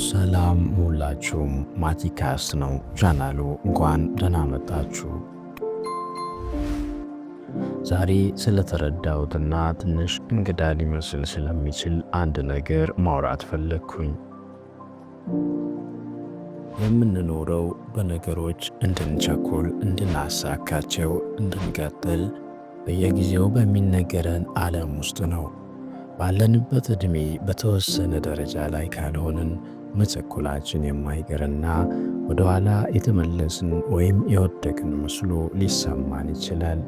ሰላም ሁላችሁም፣ ማቲካስት ነው ቻናሉ። እንኳን ደህና መጣችሁ። ዛሬ ስለተረዳሁትና ትንሽ እንግዳ ሊመስል ስለሚችል አንድ ነገር ማውራት ፈለግኩኝ። የምንኖረው በነገሮች እንድንቸኩል፣ እንድናሳካቸው፣ እንድንቀጥል በየጊዜው በሚነገረን ዓለም ውስጥ ነው። ባለንበት ዕድሜ በተወሰነ ደረጃ ላይ ካልሆንን መቸኮላችን የማይቀርና ወደኋላ የተመለስን ወይም የወደቅን መስሎ ሊሰማን ይችላል።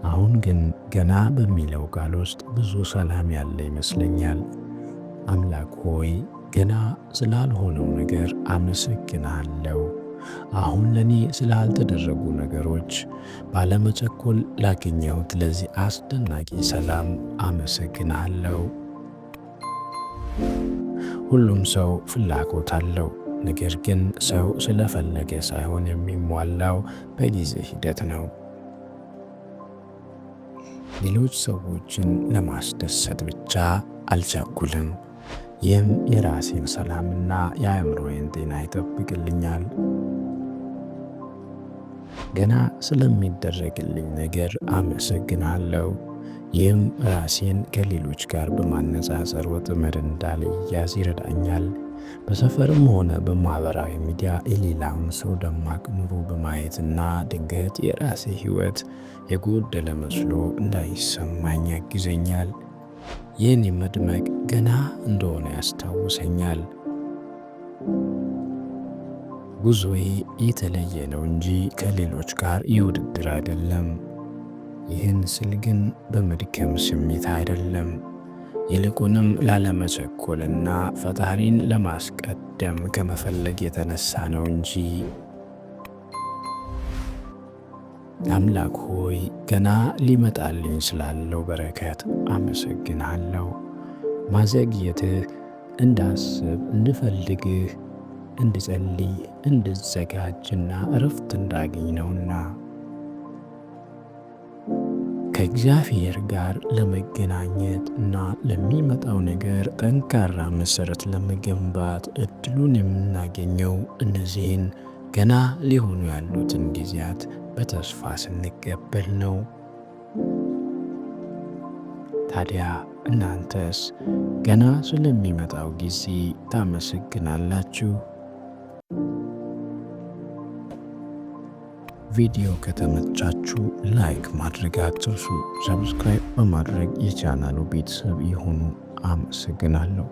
አሁን ግን ገና በሚለው ቃል ውስጥ ብዙ ሰላም ያለ ይመስለኛል። አምላክ ሆይ፣ ገና ስላልሆነው ነገር አመሰግናለሁ። አሁን ለእኔ ስላልተደረጉ ነገሮች፣ ባለመቸኮል ላገኘሁት ለዚህ አስደናቂ ሰላም አመሰግናለሁ። ሁሉም ሰው ፍላጎት አለው። ነገር ግን ሰው ስለፈለገ ሳይሆን የሚሟላው በጊዜ ሂደት ነው። ሌሎች ሰዎችን ለማስደሰት ብቻ አልቸኩልም። ይህም የራሴን ሰላምና የአእምሮዬን ጤና ይጠብቅልኛል። ገና ስለሚደረግልኝ ነገር አመሰግናለሁ። ይህም ራሴን ከሌሎች ጋር በማነጻጸር ወጥመድ እንዳልያዝ ይረዳኛል። በሰፈርም ሆነ በማህበራዊ ሚዲያ የሌላውን ሰው ደማቅ ኑሮ በማየትና ድንገት የራሴ ሕይወት የጎደለ መስሎ እንዳይሰማኝ ያግዘኛል። ይህን መድመቅ ገና እንደሆነ ያስታውሰኛል። ጉዞዬ የተለየ ነው እንጂ ከሌሎች ጋር የውድድር አይደለም። ይህን ስል ግን በመድከም ስሜት አይደለም። ይልቁንም ላለመቸኮልና ፈጣሪን ለማስቀደም ከመፈለግ የተነሳ ነው እንጂ። አምላክ ሆይ፣ ገና ሊመጣልኝ ስላለው በረከት አመሰግናለሁ። ማዘግየትህ እንዳስብ፣ እንድፈልግህ፣ እንድጸልይ፣ እንድዘጋጅና እረፍት እንዳገኝ ነውና። ከእግዚአብሔር ጋር ለመገናኘት እና ለሚመጣው ነገር ጠንካራ መሰረት ለመገንባት እድሉን የምናገኘው እነዚህን ገና ሊሆኑ ያሉትን ጊዜያት በተስፋ ስንቀበል ነው። ታዲያ እናንተስ ገና ስለሚመጣው ጊዜ ታመሰግናላችሁ? ቪዲዮ ከተመቻችሁ like ማድረግ አትርሱ። Subscribe በማድረግ የቻናሉ ቤተሰብ ይሁኑ። አመሰግናለሁ።